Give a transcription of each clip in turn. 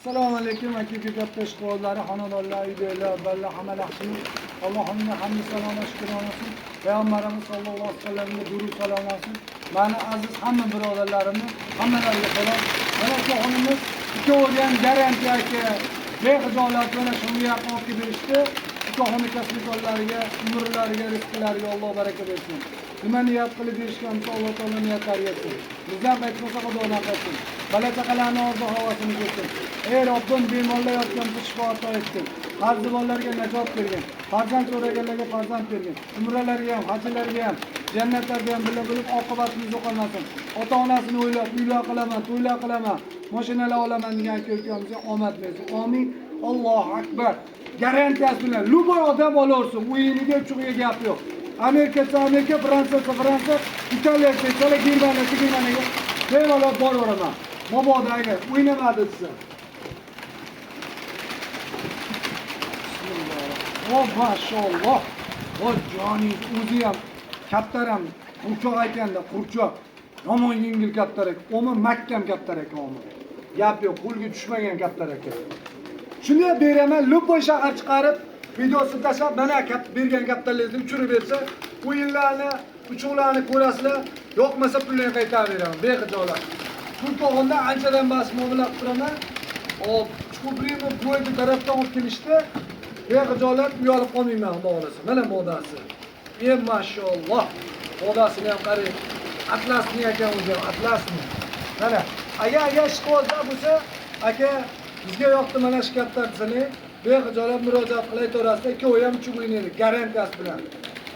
Assalomu alaykum aka uka katta ishqibollari, xonadonlar, uydagilar, balla hamma yaxshimi? Allohimga hamd salom shukr olsin. Payg'ambarimiz sollallohu alayhi vasallamga durud salom olsin. Mani aziz hamma birodarlarimni hammalariga salom. Mana ukaxonimiz ikkovi ham garantiya aka, bexijolat mana shunga yaqin olib kelib berishdi. Ukaxonni kasb-korlariga, umrlariga, rizqlariga Alloh baraka bersin. Nima niyat qilib berishgan bo'lsa, Alloh taolo niyatlariga yetsin. Bizdan qaytmasa, Xudo naqlsin. Bola chaqalarni orzu havasini ko'rsin. Ey Robbim, bemorlar yotgan bo'lsa, shifo ato etsin. Qarzi borlarga najot bergin. Farzand so'raganlarga farzand bergin. Umralarga ham, hajlarga ham, jannatlarda ham birga bo'lib oqibatimiz yo'qolmasin. Ota-onasini o'ylab, uylar qilaman, to'ylar qilaman, mashinalar olaman degan aka ukamizga omad bersin. Amin. Allohu akbar. Garantiyasi bilan любой odam olaversin. O'yiniga, uchug'iga gap yo'q. Amerikacha Amerika, Fransiyacha Fransiya, Italiyacha Italiya, Germaniyacha Germaniyaga bemalol boraveraman. Mabodo agar o'ynamadi desa. Bismillah. O mashalloh. O joningiz o'zi ham kaptar ham qurchoq ekanda, qurchoq. Yomon yengil kaptar ekan. Omi mahkam kaptar ekan omi. Gap yo'q, qo'lga tushmagan kaptar ekan. Shuni beraman, любой shahar chiqarib, videosini tashlab, mana kap bergan kaptarlarni uchirib bersa, o'yinlarni, uchuvlarni ko'rasizlar, yoqmasa pulini qaytarib beraman, bexijolat. Turkog'inda anchadan bas muomala qilib turaman. Hop, Chuqurprimi bo'yni tarafdan olib kelishdi. Bexijolat uyalib qolmayman, Xudo xohlasa. Mana modasi. E mashalloh. Modasini ham qarang. Atlasni ekan o'zi, atlasni. Mana, agar ishqibozlar bo'lsa, aka bizga yoqdi mana shu kaptar desalar, bexijolat murojaat qilib aytaverasizlar, ikkovi ham uchib o'ynaydi, garantiyasi bilan.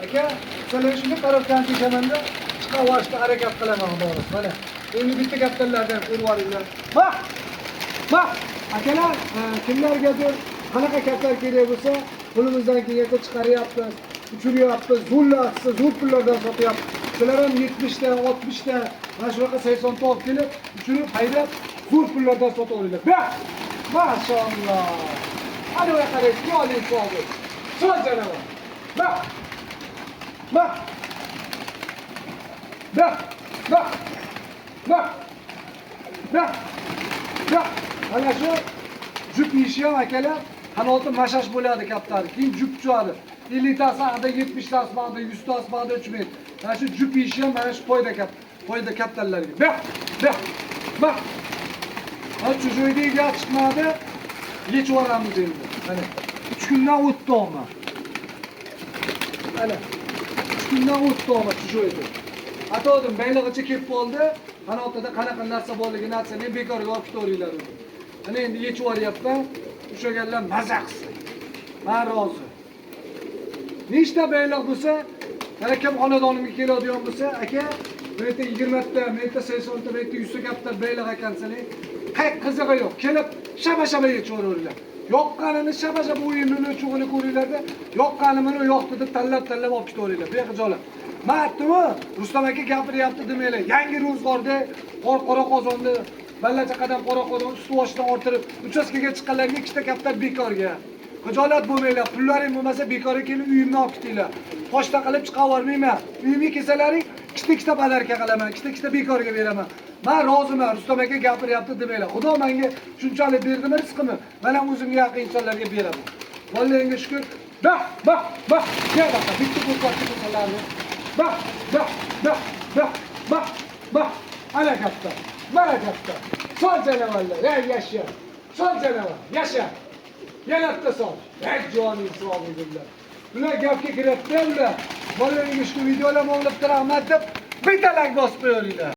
Aka, sizlar shunga korobkani teshamanda chiqarib olishga harakat qilaman, Xudo xohlasa. Mana, endi bitta kaptarlarni ham ko'rib olinglar. Baq! Baq! Akalar, kimlargadir qanaqa kaptar kerak bo'lsa, qo'limizdan kelgancha chiqaryapmiz, uchiryapmiz, zo'rlatsa, zo'r pullardan sotyapmiz. Sizlar ham 70 ta, 60 ta, mana shunaqa 80 ta olib kelib, uchirib, haydab, zo'r pullardan sotib olinglar. Baq! Mashalloh. Ana bu qarang, yo'li sog'ib. Sol janavor. Baq! Baq! Baq! Baq! Baq! Baq! Baq! Mana shu jup ishi ham akalar, qanoti mashash bo'ladi kaptar. Keyin jup tushadi. 50 tasi haqida, 70 tasi haqida, 100 tasi haqida uchmaydi. Mana shu jup ishi ham mana shu foyda kap, foyda kaptarlarga. Baq! Baq! Baq! Mana чужой da gap chiqmadi. Yechib yuboramiz endi. Mana 3 kundan o'tdi omma. Mana 3 kundan o'tdi omma чужой da. Aytgandim, baylig'icha kelib qoldi. Qanotida qanaqa narsa borligini aytsang, bekorga olib ketaveringlar uni. Mana endi yechib yuboryapman. Ushlaganlar maza qilsin. Men rozi. Nechta bayliq bo'lsa, mana kim xonadonimga keladigan bo'lsa, aka, bu yerda 20 ta, bu yerda 80 ta, bu yerda 100 ta kaptar bayliq ekansan, qay qizig'i yo'q. Kelib shaba-shaba yechib yuboringlar. Yoqqanini shaba-shaba o'yinini, uchug'ini ko'ringlarda, yoqqani mana yoqdi deb tanlab-tanlab olib ketaveringlar. Bexijolat. Men aytdim-ku, Rustam aka gapiryapti demanglar. Yangi ro'zg'orda qora qozonni ballacha qadam qora qozon usti boshidan orttirib, uchastkaga chiqqanlarga ikkita kaptar bekorga. Xijolat bo'lmanglar, pullaring bo'lmasa bekorga kelib uyimni olib ketinglar. Pochta qilib chiqarib yubormayman. Uyimga kelsalaring, ikkita ikkita подарка qilaman, ikkita ikkita bekorga beraman. Men roziman, Rustam aka gapiryapti demanglar. Xudo menga shunchalik berdimi rizqimni, men ham o'zimga yaqin insonlarga beraman. Vallohga shukr. Bah, bah, bah. Gel bakalım. Bitti bu ko'rsalarni. Bah, bah, bah, bah, bah, bah. Ana kaptan. Mana kaptan. Sol canavarlar. Ey yasha. Sol canavar. Yasha. Yana bitta sol. Ey joning sog'lig'i bular. Bular gapga kiryapti ular. Bolalarga shu videolar olib rahmat deb bitta like bosib qo'yinglar.